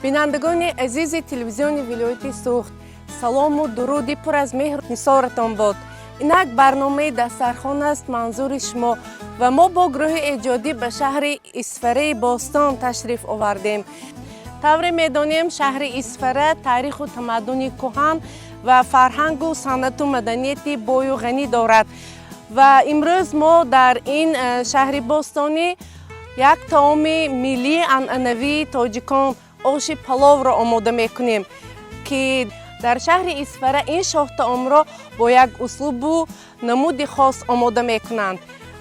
Бинандагони азизи телевизиони вилояти Суғд, салому дуруди пур аз меҳру нисоратон бод. Инак барномаи Дастархон аст манзури шумо ва мо бо гурӯҳи эҷодӣ ба шаҳри Исфараи бостон ташриф овардем. Тавре медонем, шаҳри Исфара таъриху тамаддуни кӯҳан ва фарҳангу санъату маданияти бою ғанӣ дорад ва имрӯз мо дар ин шаҳри бостонӣ як таоми миллии анъанавии тоҷикон, оши паловро омода мекунем, ки дар шаҳри Исфара ин шоҳтаомро бо як услубу намуди хос омода мекунанд.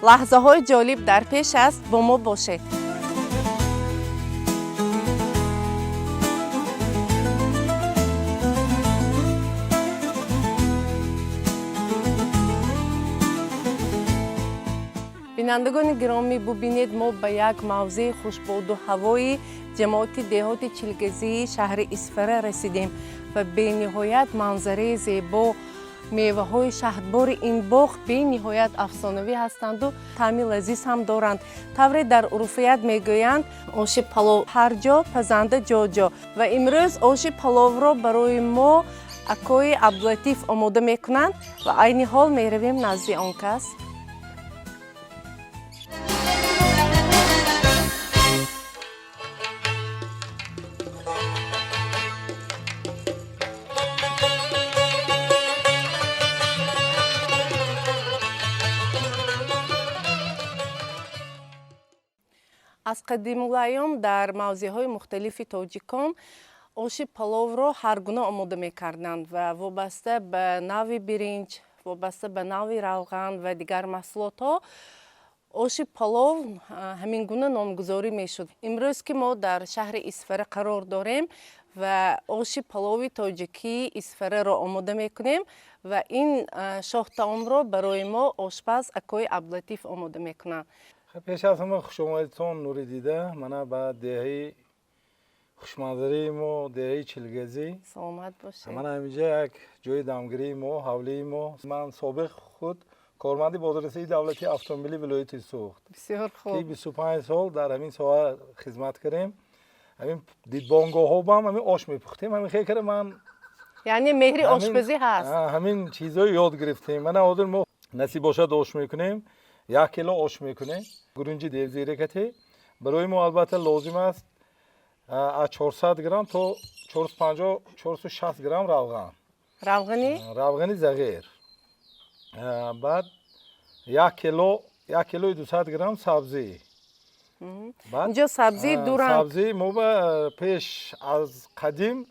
Лаҳзаҳои ҷолиб дар пеш аст, бо мо бошед. Бинандагони гиромӣ, бубинед, мо ба як мавзеи хушбоду ҳавои ҷамоати деҳоти Чилгазии шаҳри Исфара расидем ва бениҳоят манзараи зебо, меваҳои шаҳдбори ин боғ бениҳоят афсонавӣ ҳастанду таъми лазиз ҳам доранд. Тавре дар урфият мегӯянд, оши палов ҳар ҷо, пазанда ҷо-ҷо. Ва имрӯз оши паловро барои мо акои Абдулатиф омода мекунанд ва айни ҳол меравем назди он кас. Аз қадимулайём дар мавзеъҳои мухталифи тоҷикон оши паловро ҳар гуна омода мекарданд ва вобаста ба навъи биринҷ, вобаста ба навъи равған ва дигар маҳсулотҳо оши палов ҳамин гуна номгузорӣ мешуд. Имрӯз ки мо дар шаҳри Исфара қарор дорем ва оши палови тоҷикии Исфараро омода мекунем ва ин шоҳтаомро барои мо ошпаз акои Абдулатиф омода мекунанд. Пеш аз ҳама, хушомадитон, нури дида, мана ба деҳаи хушманзараи мо, деҳаи Чилгазӣ. Саломат бошед. Мана ҳаминҷа як ҷои дамгирии мо, ҳавлии мо. Ман собиқ худ корманди бозрасии давлатии автомобили вилояти Суғд, Бисёр ки хуб. 25 сол дар ҳамин соҳа хизмат кардем. Ҳамин дидбонгоҳҳо бам ҳамин ош мепухтем, ҳамин хел карда ман. Яъне меҳри ошпазӣ ҳаст. Ҳамин чизҳоро ёд гирифтем. Мана ҳозир мо, насиб бошад, ош мекунем, 1 кило ош мекунем гурунҷи девзиракате. Барои мо албатта лозим аст аз 400 грамм то 450, 460 грамм равған. Равғани? Равғани зағир. Баъд 1 кило, 1 килои 200 грамм сабзӣ. Инҷо сабзии дуранг. Сабзӣ мо ба пеш аз қадим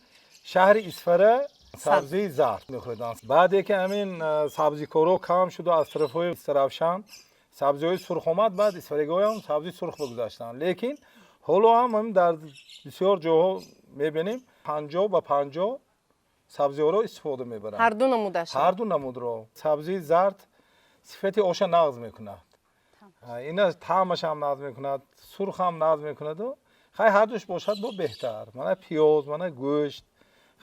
шаҳри Исфара сабзии зард мехӯрданд. Баъде ки ҳамин сабзикоро кам шуду аз тарафҳои Истаравшан сабзиҳои сурх омад, баъд исфарагиҳоям сабзии сурх бигузаштанд. Лекин ҳоло ҳам ҳамин дар бисёр ҷоҳо мебинем, 50 ба 50 сабзиҳоро истифода мебаранд. Ҳарду намудаша. Ҳарду намудро. Сабзии зард сифати оша нағз мекунад, ина таъмашам нағз мекунад, сурхам нағз мекунаду хай ҳардуш бошад, бо беҳтар. Мана пиёз, мана гӯшт.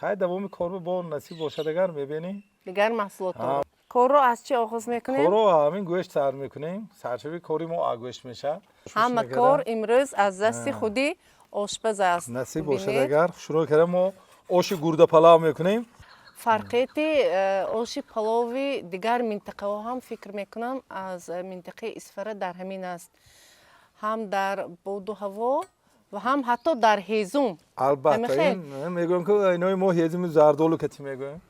Хай, давоми корбо бо насиб бошад, агар мебинем. Дигар маҳсулотҳо. Корро аз чӣ оғоз мекунем? Корро ҳамин гӯшт сар мекунем. Саршави кори мо аз гӯшт мешавад. Ҳама кор имрӯз аз дасти худи ошпаз аст. Насиб бошад, Бубинед. агар шурӯъ карда, мо оши гурдапалав мекунем. Фарқияти оши палови дигар минтақаҳо ҳам, фикр мекунам, аз минтақаи Исфара дар ҳамин аст, ҳам дар боду ҳаво ва ҳам ҳатто дар ҳезум. Албатта. Ҳамихел? Ин мегӯем, ки инои мо ҳезуми зардолу кати мегӯем.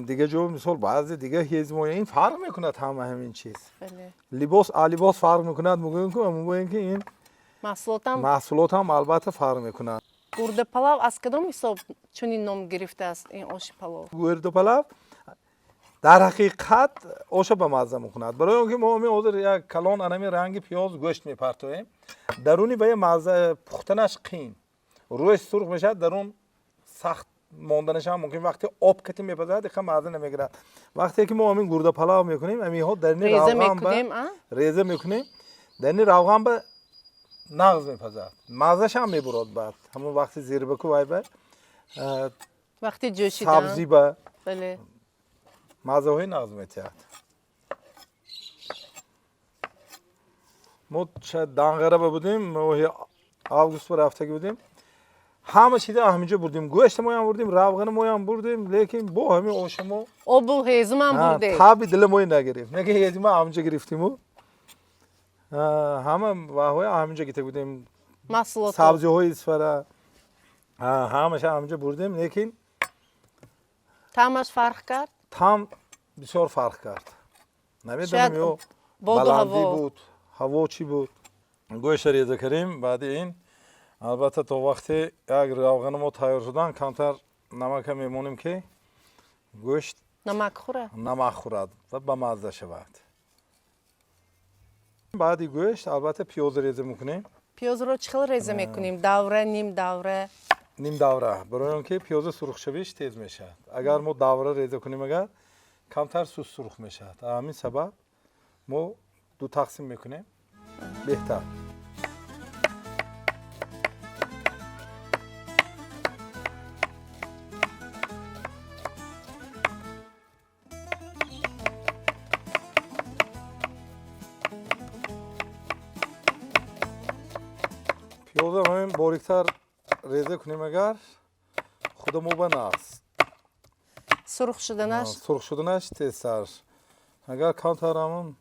Дигар ҷо, мисол, баъзе дигар ҳезумҳо ин фарқ мекунад, ҳама ҳамин чиз. Либос а либос фарқ мекунад, мегӯем, ки мегӯем, ки ин маҳсулотам. Маҳсулот ҳам албатта фарқ мекунад. Гурдапалав аз кадом ҳисоб чунин ном гирифтааст ин оши палов? Гурдапалав дар ҳақиқат оша ба мазза мекунад, барои он ки мо ҳамин ҳозир як калон анами ранги пиёз, гӯшт мепартоем даруни, ба мазза пухтанаш қин, рӯяш сурх мешавад, дарун сахт монданаш ҳам мумкин. Вақте об кати мепазад, иқа мазза намегирад. Вақте ки мо ҳамин гурдапалав мекунем, ҳаминҳо дарини реза равған ба мекунем, а? Реза мекунем, дарини равған ба нағз мепазад, маззашам мебурад. Баъд ҳамон вақти зирбаку вай ба вақти ҷӯшидан. Сабзӣ ба маззаҳои нағз метиҳад. Мо Данғараба будем, моҳи август ба рафтагӣ будем. Ҳама чиза ҳаминҷо бурдем. Гӯшти моям бурдем, равғани моям бурдем, лекин бо ҳамин оша мо Обу ҳезумам бурдем. Таби дили мои нагирифт. Неки ҳезума ҳаминҷо гирифтиму. Ҳама ваҳоя ҳаминҷо гирифта будем. Маҳсулот. Сабзиҳои Исфара ҳамаша ҳаминҷо бурдем, лекин Таъмаш фарқ кард? Таъм бисёр фарқ кард. Намедонам, ё баландӣ буд, ҳаво чӣ буд. Гӯшта реза кардем, баъди ин албатта то вақте як равғани мо тайёр шудан камтар намака мемонем, ки гӯшт намак хӯрад. Намак хӯрад ва ба мазза шавад. Баъди гӯшт албатта пиёз реза мекунем. Пиёзро чӣ хел реза мекунем? Давра, ним давра? Ним давра, барои он ки пиёзи сурхшавиш тез мешавад. Агар мо давра реза кунем, агар камтар суст сурх мешавад. Ҳамин сабаб мо ду тақсим мекунем беҳтар. Пиёзам ҳамин бориктар реза кунем, агар худамо ба нағз. Сурх шуданаш. Сурх шуданаш тезтар. Агар камтар ҳамон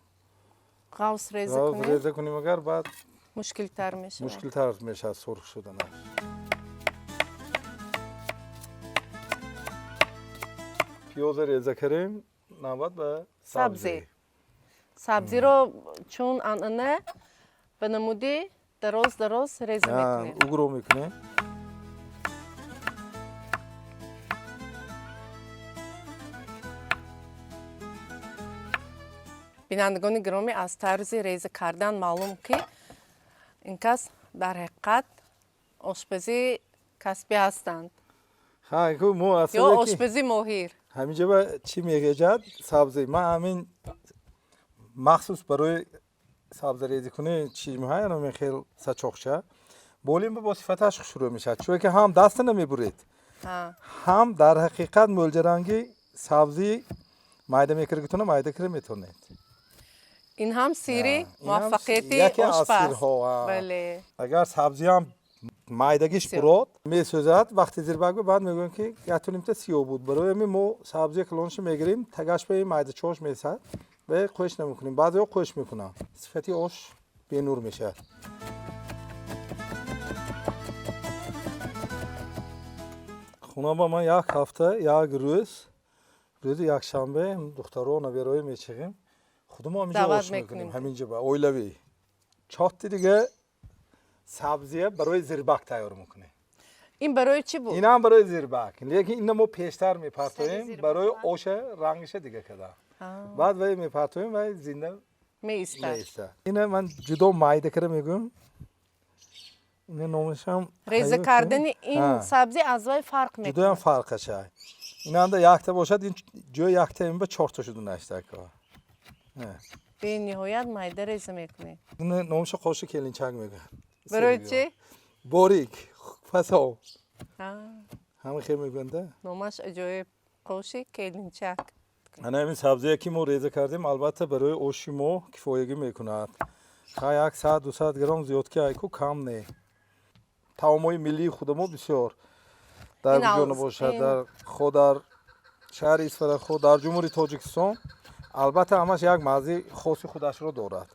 ғафс реза кунем. Реза кунем, агар баъд мушкилтар мешавад. Мушкилтар мешавад сурх шуданаш. Пиёза реза кардем, навбат ба сабзӣ. Сабзиро чун анъана ба намуди дароз дароз реза мекунем. Угро мекунем. Бинандагони гиромӣ, аз тарзи реза кардан маълум, ки ин кас дар ҳақиқат ошпази касбӣ ҳастанд. Ё ошпази моҳир. Ҳаминҷа ба чӣ мегеҷад сабзӣ. Ман ҳамин махсус барои сабзарезикунӣ чӣ меҳаям, хел сачоқча болин бо сифаташ хушрӯ мешавад, чунки ҳам даста намебуред, ҳам дар ҳақиқат мӯлҷаранги сабзӣ майда мекардагитона майда кира метавонед. Ин ҳам сирри муваффақияти ошпаз. Агар сабзиам майдагиш бурод, месӯзад вақти зирбак, баъд мегӯем, ки яктунимта сиёҳ буд. Барои ҳамин мо сабзии калонашо мегирем, тагаш ба майдачош месад ва қӯш намекунем. Баъзеҳо қӯш мекунанд, сифати ош бенур мешавад. Хунаба ман як ҳафта як рӯз, рӯзи якшанбе, духтаро набераҳое мечиғем, худамо ҳаминҷо ош мекунем, ҳаминҷо ба оилавӣ. Чотти дига сабзия барои зирбак тайёр мекунем. Ин барои чӣ буд? Инам барои зирбак, лекин ина мо пештар мепартоем барои оша рангиша дига када. Баъд вай мепартоем, вай зинда меистад. Ина ман ҷудо майда кара мегӯям. Ина номашам. Реза кардани ин сабзӣ аз вай фарқ мекунад. Ҷудоям фарқаша. Инанда якта бошад, ин ҷои якта ин ба чорта шуду наштака. Бениҳоят майда реза мекунед. Ина номаша қоши келинчак мегӯянд. Барои чӣ? Борик, фасо. Ҳама хел мегӯянд. Номаш аҷоиб, қоши келинчак. Ана ҳамин сабзие ки мо реза кардем, албатта барои оши мо кифоягӣ мекунад. Ха, 100-200 грамм зиёд ки айку кам не. Таомҳои миллии худамо бисёр дар куҷо набошад, дар хо дар шаҳри Исфара, хо дар Ҷумҳурии Тоҷикистон, албатта ҳамаш як маззаи хоси худашро дорад.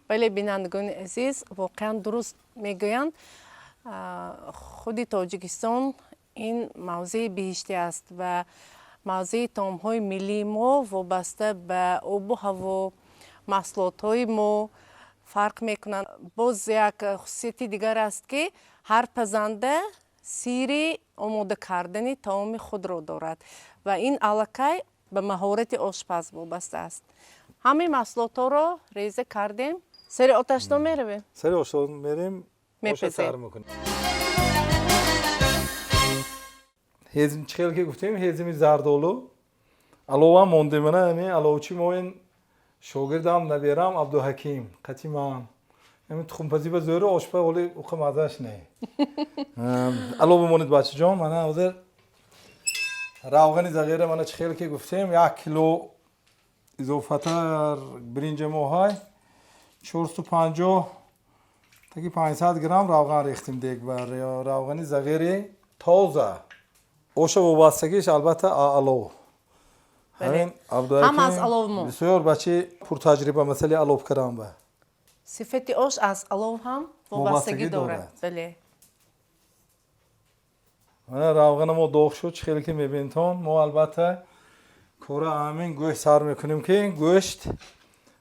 Бале, бинандагони азиз, воқеан дуруст мегӯянд, худи Тоҷикистон ин мавзеи биҳиштӣ аст ва мавзеи таомҳои миллии мо вобаста ба обу ҳаво, маҳсулотҳои мо фарқ мекунанд. Боз як хусусияти дигар аст, ки ҳар пазанда сирри омода кардани таоми худро дорад ва ин аллакай ба маҳорати ошпаз вобаста аст. Ҳамаи маҳсулотҳоро реза кардем, сари оташдон меравем. Сари оташдон мерем, оша сар мекунем. Ҳезм чӣ хел ки гуфтем, ҳезми зардолу алова мондем. Мана ҳамин аловчи мо, ин шогирдам, наберам Абдуҳаким қати ман. Ҳамин тухмпазӣ ба зӯру, ошпа оли уқа маззаш не. Алов бимонед, бачаҷон. Мана ҳозир равғани зағира, мана чӣ хел ки гуфтем, 1 кило изофатар биринҷа моҳай, 450. Таки 500 грамм равған рехтем дег бар равғани зағири тоза. Оша вобастагиш албатта алов. Ҳамин Ҳам аз алов мо. Бисёр бачи пуртаҷриба масъалаи алов кардан ба. Сифати ош аз алов ҳам вобастагӣ дорад. Бале. Мана равғани мо доғ шуд, чӣ хеле ки мебинтон, мо албатта кора ҳамин гӯшт сар мекунем ки гӯшт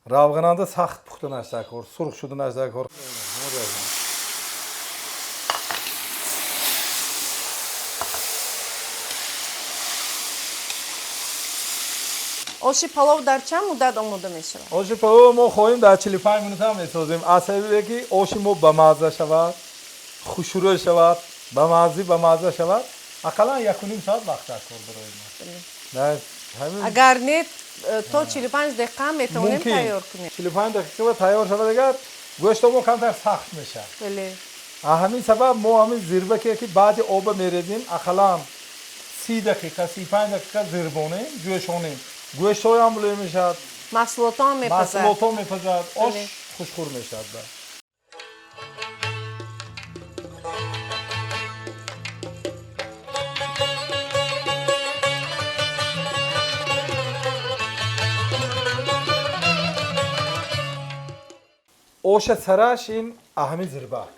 равғананда сахт пухтанаш дар кор, сурх шуданаш дар кор. Оши палов дар чанд муддат омода мешавад? Оши палов мо хоҳем дар 45 минута месозем. Аз сабабе ки оши мо бамазза шавад, хушрӯ шавад, бамазза шавад, ақаллан 1.5 соат вақт дар кор барои мо. Агар не, то 45 дақиқа метавонем тайёр кунем. 45 дақиқа тайёр шавад, агар гӯшти мо камтар сахт мешавад. Бале. Ҳамин сабаб мо ҳамин зирбаке ки баъди оба мерезем, ақаллан 30 дақиқа, 35 дақиқа зирбонем, ҷӯшонем. Гӯштҳоям булӯ мешавад, маҳсулотҳо мепазад, маҳсулотҳо мепазад, ош хушхӯр мешавад. Оша сараш ин аҳами зирбак.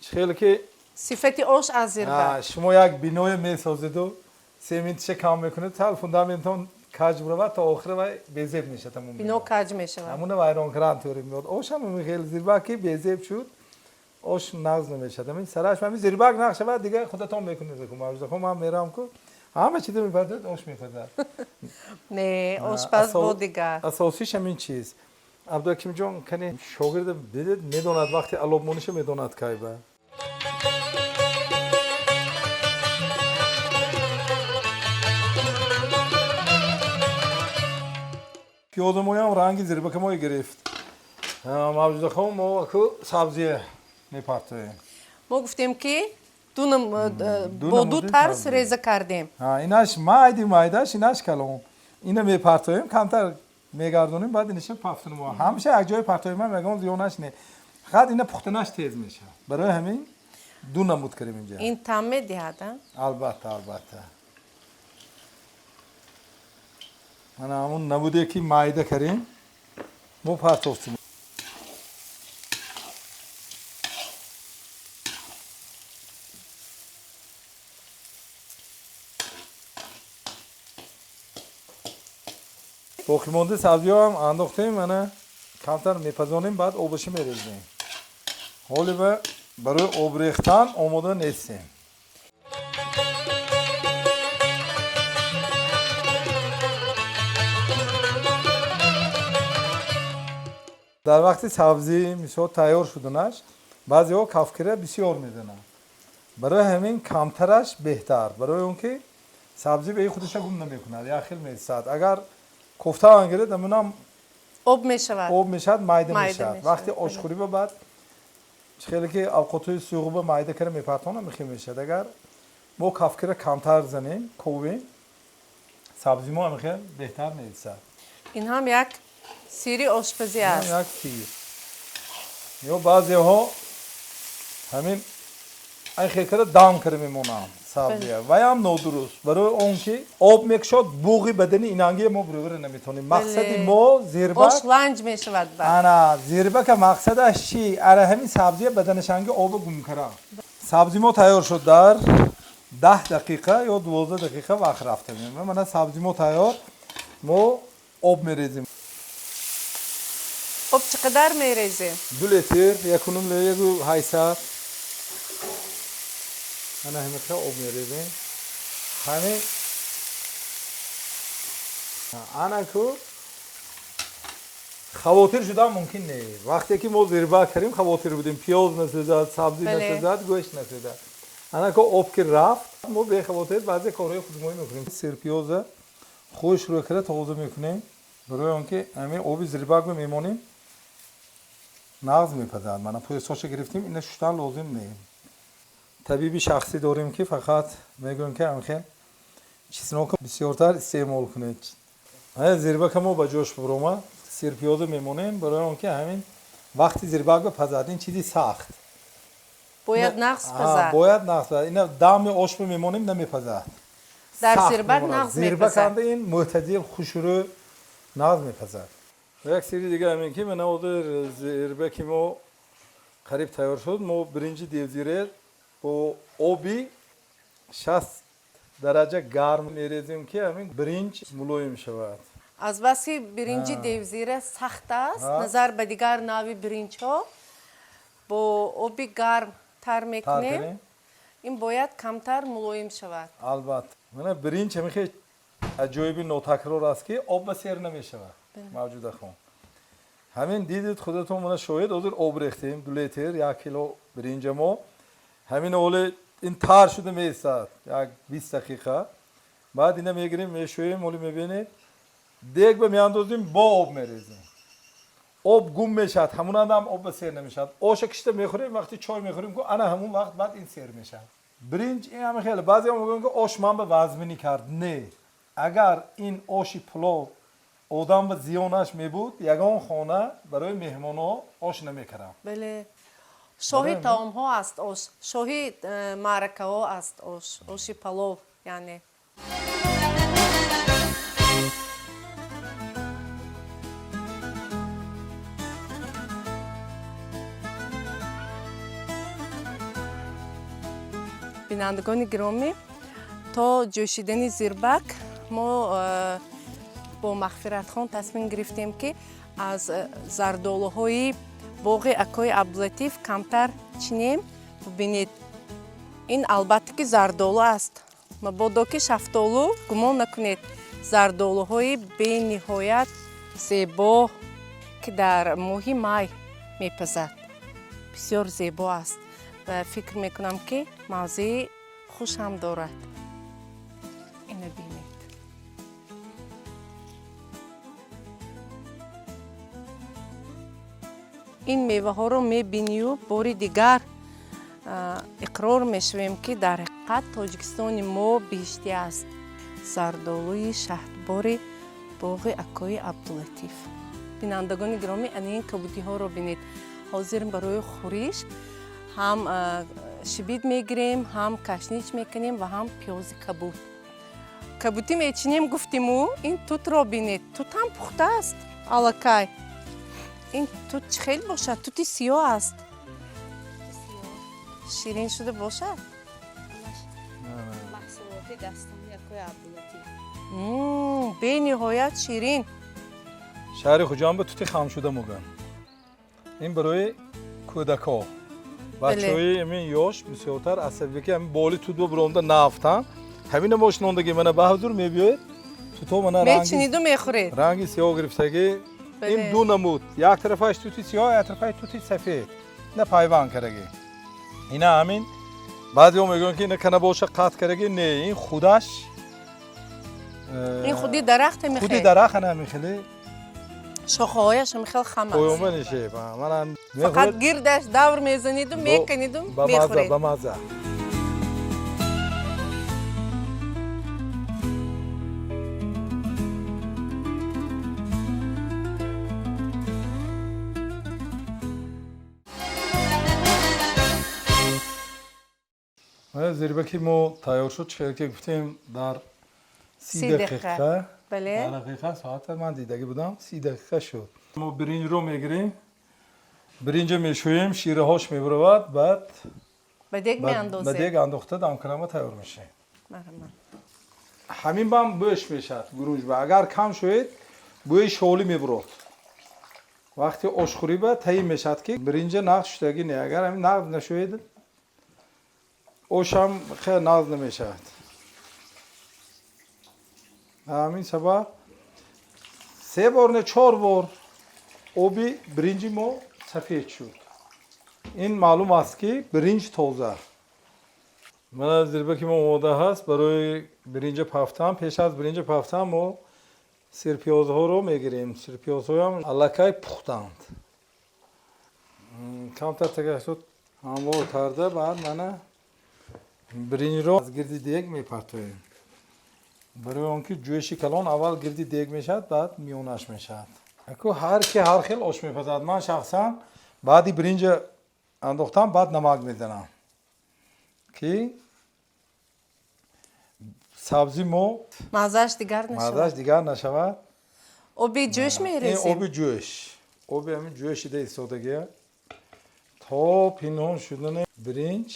Чӣ хеле ки сифати ош аз зирбак. Шумо як биное месозеду сементиша кам мекунед, тал фундаментон каҷ биравад, то охир вай безеб мешавад. Ҳамон бино каҷ мешавад. Ҳамона вайрон кардан тӯри меояд. Ош ҳам хеле зирбак ки безеб шуд, ош нағз намешавад. Ҳамин сараш ҳамин зирбак нағз шавад, дигар худатон мекунед. Мавҷудахо ман мерам ку ҳама чизо мепазад, ош мепазад. Не, ошпаз бо дигар. Асосиш ҳамин чиз. Абдуҳакимҷон, кани шогирд дидед, медонад вақти алобмониша медонад кай ба. Пиёзамоям ранги зирбакамое гирифт. Мавҷудахо мо аку сабзия мепартоем. Мо гуфтем ки бо ду тарз реза кардем. Инаш майди майдаш, инаш калон. Ина мепартоем, камтар мегардонем, баъд иниша пафтунем. Ҳамеша як ҷои партоем, ягон зиёнаш не. Фақат ина пухтанаш тез мешавад. Барои ҳамин ду намуд кардем инҷа. Ин таъм медиҳад, а? Албатта, албатта. Мана ҳамун намуде ки майда кардем, мо партофтем. Боқимондаи сабзиҳоам андохтем, мана камтар мепазонем, баъд обашо мерезем. Ҳоле барои об рехтан омода нестем. Дар вақти сабзӣ мисол тайёр шуданаш баъзеҳо кафкира бисёр мезананд. Барои ҳамин камтараш беҳтар, барои он ки сабзӣ ба худаша гум намекунад, як хел месад. Агар кофта ангиред, амунам об мешавад, об мешавад, майда мешавад. Вақти ошхӯрӣ ба баъд хеле ки авқотҳои сӯғуба майда кара мепартонам, мехел мешавад. Агар мо кафкира камтар занем, ковем, сабзи мо ҳам хел беҳтар месад. Ин ҳам як сири ошпазӣ аст. Як сир. Ё баъзеҳо ҳамин ай хел кара дам кара мемонанд сабзия. Вай ҳам нодуруст, барои он ки об мекушод, буғи бадани инангия мо бирӯра наметавонем. Мақсади мо зирбак ош ланҷ мешавад. Ана зирбака мақсадаш чи? Ана ҳамин сабзия баданашанги оба гум кара. Сабзи мо тайёр шуд дар 10 дақиқа ё 12 дақиқа вақт рафта. Мана сабзи мо тайёр, мо об мерезем. Об чӣ қадар мерезем? 2 литр, 1.5 литр, 800. Ана ҳамин об мерезем. Ҳамин ана ку хавотир шудан мумкин нест. Вақте ки мо зирба кардем, хавотир будем. Пиёз насӯзад, сабзӣ насӯзад, гӯшт насӯзад. Ана ку об ки рафт, мо бехавотир баъзе корҳои худмоӣ мекунем. Сирпиёза хуш рӯй карда тоза мекунем. Барои он ки ҳамин оби зирбак мемонем, нағз мепазад. Мана пӯясоша гирифтем, ина шуштан лозим нест. Табиби шахсӣ дорем ки фақат мегӯем ки ҳамхел чеснок бисёртар истеъмол кунед. Зирбака мо ба ҷош буромад, сирпиёза мемонем, барои он ки ҳамин Вақти зирбак бипазад, ин чизи сахт. Бояд нағз пазад. Бояд нағз пазад. Ина дами ош мемонем, намепазад. Дар зирбак нағз мепазад. Зирбак ин мӯътадил, хушрӯ, нағз мепазад. Як сири дига ҳамин ки мана ҳозир зирбаки мо қариб тайёр шуд. Мо биринҷи девзире бо оби 60 дараҷа гарм мерезем, ки ҳамин биринҷ мулоим шавад. Аз баски биринҷи девзира сахт аст, назар ба дигар нави биринҷҳо, бо оби гарм тар мекунем. Ин бояд камтар мулоим шавад. Албатта. Мана биринҷ ҳамин хел аҷоиби нотакрор аст, ки об ба сер намешавад. Мавҷудахон, ҳамин дидед худатон, мана шоҳид, ҳозир об рехтем 2 литр, 1 кило биринҷа мо. Ҳамин ҳоле ин тар шуда меистад як 20 дақиқа. Баъд ина мегирем, мешӯем, ҳоле мебинед, дег ба меандозем, бо об мерезем. Об гум мешавад, ҳамонандам об ба сер намешавад. Оша кишта мехӯрем, вақти чой мехӯрем, ку ана ҳамон вақт баъд ин сер мешавад. Биринҷ ин ҳама хеле баъзеҳо мегӯянд, ки ош ман ба вазминӣ кард. Не, агар ин оши пулов одам ба зиёнаш мебуд, ягон хона барои меҳмонҳо ош намекардам. Бале, шоҳи таомҳо аст ош, шоҳи маъракаҳо аст ош, оши палов яъне. Бинандагони гиромӣ, то ҷӯшидани зирбак мо бо Мағфиратхон тасмим гирифтем, ки аз зардолуҳои боғи акои Абдулатиф камтар чинем. Бубинед, ин албатта ки зардолу аст, мабодо ки шафтолу гумон накунед. Зардолуҳои бениҳоят зебо, ки дар моҳи май мепазад, бисёр зебо аст ва фикр мекунам, ки мавзеи хуш ҳам дорад. Ина бинед. Ин меваҳоро мебинию бори дигар иқрор мешавем, ки дар ҳақиқат Тоҷикистони мо биҳиштӣ аст. Зардолуи шаҳдбори боғи акои Абдулатиф. Бинандагони гиромӣ, ана ин кабудиҳоро бинед. Ҳозир барои хӯриш ҳам шибит мегирем, ҳам кашнич мекунем ва ҳам пиёзи кабуд. Кабудӣ мечинем гуфтиму, ин тутро бинед. Тут ҳам пухта аст аллакай. Ин тут чӣ хел бошад? Тути сиёҳ аст, ширин шуда бошад. Маҳсулоти дастони акои Абдулатиф. Бениҳоят ширин. Шаҳри Хуҷанд ба тути хамшуда мегӯянд. Ин барои кӯдакҳо, бачаҳои ҳамин ёш бисёртар асабӣ, ки ҳамин боли тут биромда наафтанд, ҳамина мо шинондагӣ. Мана ба ҳузур мебиёед, туто мана мечиниду мехӯред. Ранги сиёҳ гирифтагӣ. Ин ду намуд, як тарафаш тути сиёҳ, як тарафаш тути сафед, ина пайванд кардагӣ. Ина ҳамин баъзеҳо мегӯянд, ки ина кана боша қатъ кардагӣ. Не, ин худаш. Ин худи дарахт. Худи дарахт ана ҳамин хеле. Шохаҳояш ҳамин хел хам аст. Поёнба нишеб. Фақат гирдаш давр мезаниду, меканиду, мехӯред. Ба мазза. Зирбаки мо тайёр шуд. Чӣ ки гуфтем, дар 30 дақиқа. Бале. Дақиқа соата ман дидагӣ будам, 30 дақиқа шуд. Мо биринҷро мегирем, биринҷа мешӯем, шираҳош мебаравад, баъд ба дег меандозем. Ба дег андохта, дамкарама тайёр мешавем. Ҳамин бам бӯш мешавад гурӯҷба. Агар кам шӯед, бӯи шолӣ мебурод. Вақти ошхӯриба таъин мешавад, ки биринҷа нағз шудагӣ не. Агар ҳамин нағз нашӯед, ошам хеле нағз намешавад. Ҳамин сабаб се бор, не, чор бор оби биринҷи мо сафед шуд. Ин маълум аст, ки биринҷ тоза. Мана зирбаки мо омода ҳаст барои биринҷа пафтан. Пеш аз биринҷа пафтан мо сирпиёзҳоро мегирем. Сирпиёзҳоям аллакай пухтанд. Камтар тагашуд, ҳамвор карда, баъд мана биринҷро аз гирди дег мепартоем. Барои он ки ҷӯши калон аввал гирди дег мешавад, баъд миёнаш мешавад. Аку ҳар ки ҳар хел ош мепазад. Ман шахсан Баъди биринҷа андохтам, баъд намак мезанам, ки сабзи мо маззааш дигар нашавад. Маззааш дигар нашавад. Оби ҷӯш ин мерезем. Оби ҷӯш, оби ҳамин ҷӯшида истодагия, то пинҳон шудани биринҷ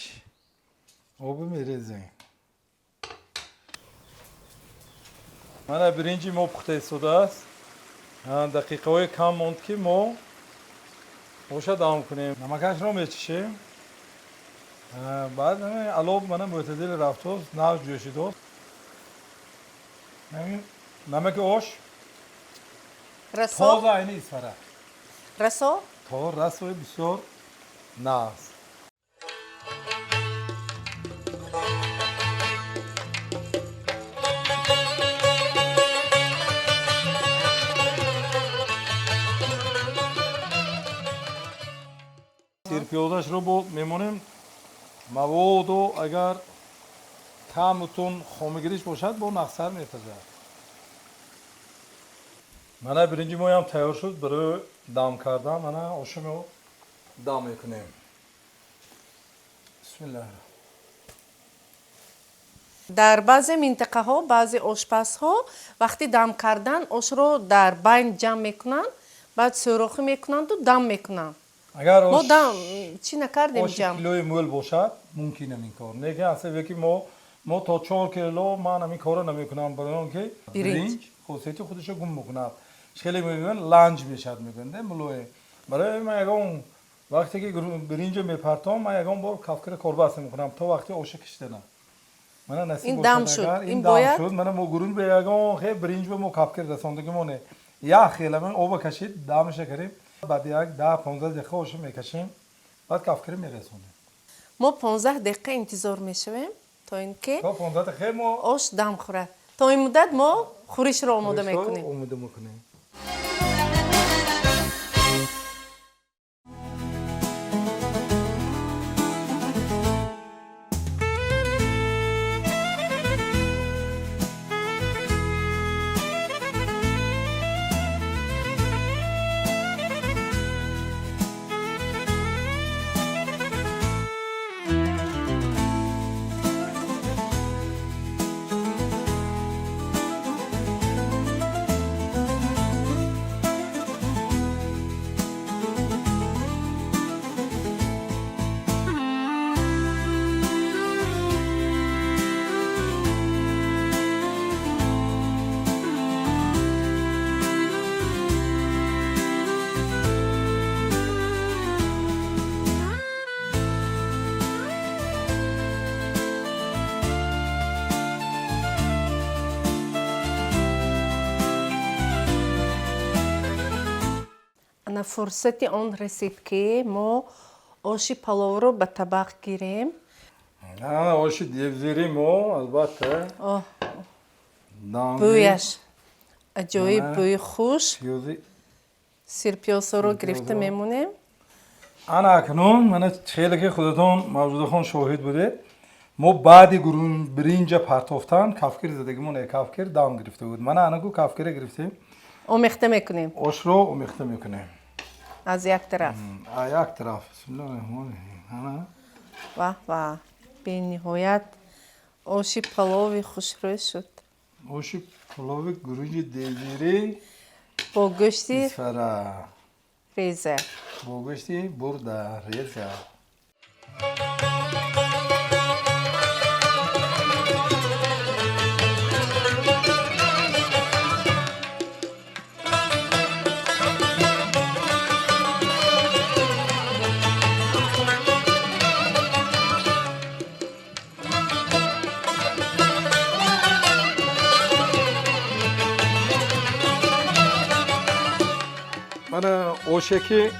оби мерезем. Мана биринҷи мо пухта истодааст. Дақиқаҳои кам монд, ки мо оша дам кунем. Намакашро мечишем. Баъд алов мана мӯътадил рафтост, нав ҷӯшидост. Намаки ош расо тоза, айни Исфара. Расо. То расои бисёр нағз. Сирпиёзашро бо мемонем. Маводо агар таъмутон хомигириш бошад, бо нақсар мепазад. Мана биринҷи моям тайёр шуд барои дам кардан. Мана ошумо дам мекунем. Бисмиллаҳ. Дар баъзе минтақаҳо баъзе ошпазҳо вақти дам кардан ошро дар байн ҷамъ мекунанд, баъд сӯрохӣ мекунанду дам мекунанд. Агар мо ош дам чӣ накардем. Оши ҷамъ килои мӯл бошад, мумкин ам ин кор. Лекин асабе ки мо то 4 кило ман ҳамин корро намекунам, барои он ки биринҷ. Биринҷ хосияти худашро гум мекунад. Хеле мегӯянд, ланҷ мешавад, мегӯянд, мулоим. Барои ман ягон вақте ки биринҷо мепартом, ман ягон бор кафкира корбаста мекунам то вақти оша кишиданам. Мана насиб Ин бошад, дам шуд. агар Ин ин дам бояд- шуд. Мана мо гурунҷ ба ягон хе биринҷ ба мо кафкир расондагимоне. Як хела ман оба кашид, дамаша кардем. Баъд як 10-15 дақиқа оша мекашем, баъд кафкира мерасонем. Мо 15 дақиқа интизор мешавем, то ин ки то 15 дақиқа мо ош дам хӯрад. То ин муддат мо хӯришро омода хӯришро мекунем. Омода мекунем. Ана фурсати он расид, ки мо оши паловро ба табақ гирем. Ана оши девзири мо, албатта. Оҳ, дам бӯяш аҷоиб. Ана. Бӯи хуш. Пиёзи. Сирпиёзҳоро гирифта Сирпиёзҳо. мемонем. Ана акнун мана хеле ки худатон, Мавҷудахон, шоҳид будед, мо баъди биринҷа партофтан кафкир задагимон, кафкир дам гирифта буд. Мана анаку кафкира гирифтем. Омехта мекунем. Ошро омехта мекунем. Аз як тараф. А як тараф. Бисмиллоҳи раҳмони раҳим. Ана. Ваҳ, ваҳ, бениҳоят оши палови хушрӯй шуд. Оши палови гурӯҷи девзирӣ бо гӯшти Исфара. Реза. Бо гӯшти бурда реза. Мана оше ки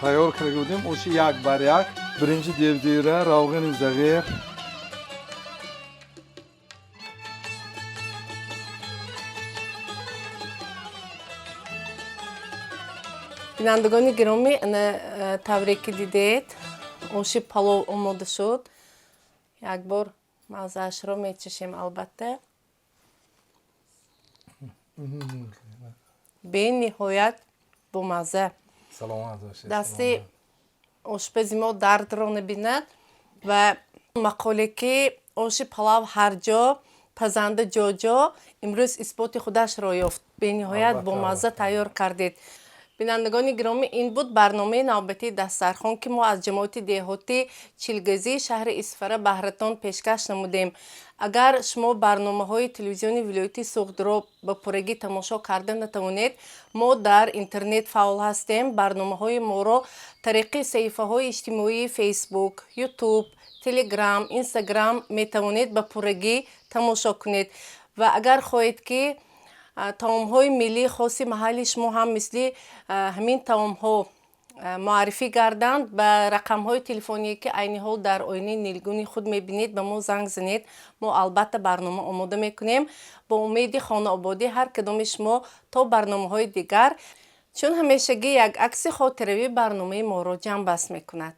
тайёр карда будем, оши як бар як, биринҷи девзира, равғани зағир. Бинандагони гиромӣ, ана тавре ки дидед, оши палов омода шуд. Як бор маззаашро мечашем, албатта. Бениҳоят бомазза. Саломат бошед. Дасти Ошпази мо дардро набинад ва мақоле, ки оши палав ҳар ҷо, пазанда ҷо-ҷо, имрӯз исботи худашро ёфт. Бениҳоят бомазза тайёр кардед. Бинандагони гиромӣ, ин буд барномаи навбатии «Дастархон», ки мо аз ҷамоати деҳоти Чилгазии шаҳри Исфара баҳратон пешкаш намудем. Агар шумо барномаҳои телевизиони вилояти Суғдро ба пуррагӣ тамошо карда натавонед, мо дар интернет фаъол ҳастем. Барномаҳои моро тариқи саҳифаҳои иҷтимоии Фейсбук, Ютуб, Телеграм, Инстаграм метавонед ба пуррагӣ тамошо кунед. Ва агар хоҳед, ки таомҳои миллии хоси маҳалли шумо ҳам мисли ҳамин таомҳо муаррифӣ гарданд, ба рақамҳои телефоние, ки айни ҳол дар оинаи нилгуни худ мебинед, ба мо занг занед. Мо албатта барнома омода мекунем. Бо умеди хонаободӣ ҳар кадоми шумо то барномаҳои дигар. Чун ҳамешагӣ, як акси хотиравӣ барномаи моро ҷамъбаст мекунад.